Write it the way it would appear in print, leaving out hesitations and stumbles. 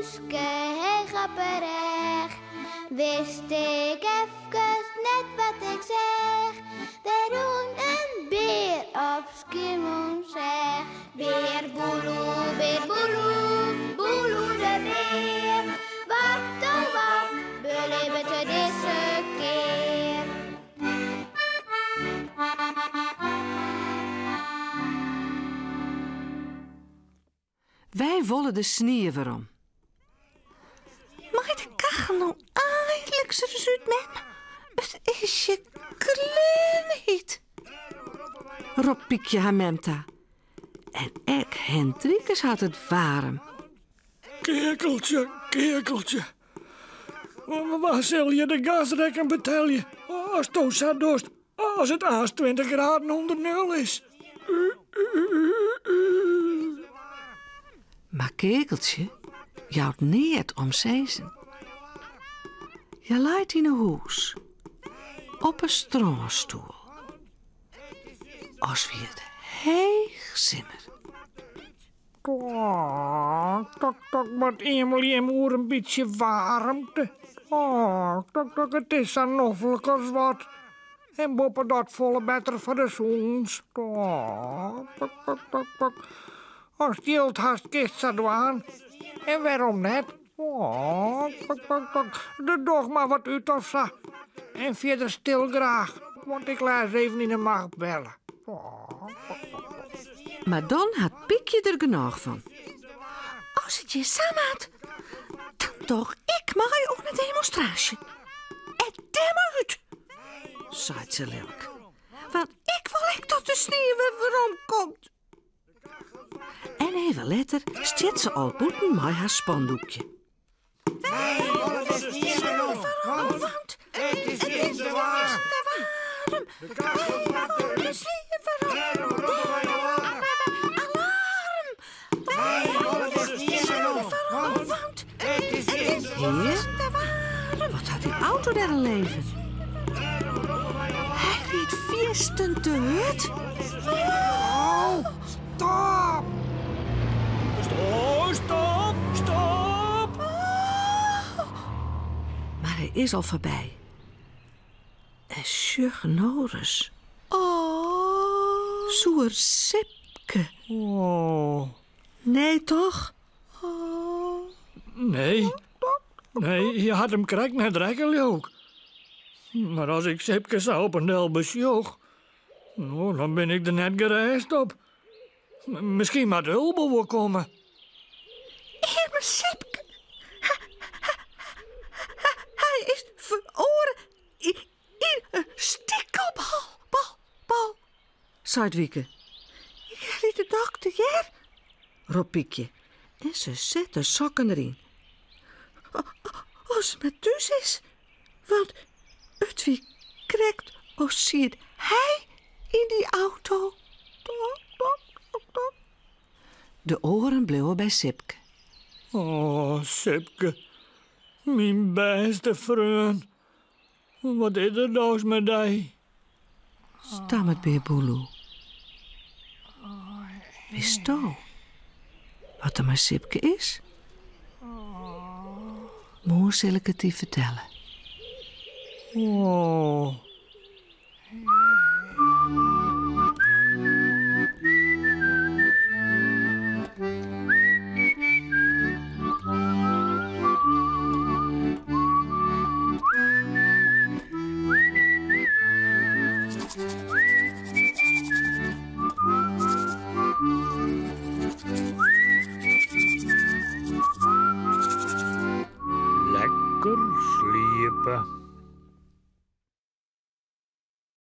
poeske heech op 'e rêch, wist ik efkes net wat ik seach. Der rûn in bear op Skiermûntseach. Bear Boeloe, bear Boeloe, Boeloe de bear. Wat oh wat belibbet er dizze kear? Wy wolle de snie werom. Mei de kachel no einliks ris út, mem? It is hjir gleonhyt! Ropt Pykje har mem ta. En ek Hendrikus hat it waarm. Keakeltsje, keakeltsje. Wa sil je de gasrekken betelje asto sa dochst as it aanst 20 graden ûnder nul is? Mar Keakeltsje jout neat om sizzen. Hja leit yn 'e hûs, op 'e strânstoel, as wie it heechsimmer. Tok, tok, tok, wat eamelje jim oer in bytsje waarmte. Tok, tok, tok, it is sa noflik as wat. En boppedat folle better foar de sûnens. Tok, tok, tok, tok, tok. Ast jild hast, kinst sa dwaan. En wêrom net? Tok, tok, tok, tok. Der docht mar wat út of sa. En fierder stil graach, want ik lês even yn 'e macht belle. Mar dan hat Pykje der genôch fan. As it hjir sa moat, dan doch ik mei oan de demonstraasje. En dêr mar út, seit se lilk. Want ik wol ek dat de snie wer werom komt. En even letter stiet se al bûten mei har spandoekje. Wy wolle de snie werom, want it is te waarm. Wy wolle de snie werom. Alarm! Wy wolle de snie werom, want it is te waarm. Wat hat dy auto dêr in leven? Hy riidt fierstente hurd. Oh, stop! Stop, stop, stop! Mar hy is al foarby. En sjoch no ris. Oh. Soe er Sipke? Oh. Nee, toch? Nee. Nee, hy hat him krekt net rekke, leau 'k. Mar as ik Sipke sa op en del besjoch, no, dan bin ik der net gerêst op. Miskien moat Ulbe wol komme. Earme Sipke. Hy is feroare yn in stikelbal, bal, bal, seit Wieke. Ik helje de dokter hear, ropt Pykje en se set de sokken deryn. As er mar thús is, want it wie krekt as siet hy yn dy auto. De oaren bliuwe by Sipke. Oh, Sipke, myn bêste freon. Wat is der dochs mei dy? Stammet Bear Boeloe. Witsto wat der mei Sipke is? Moarn sil ik it dy fertelle. Oh.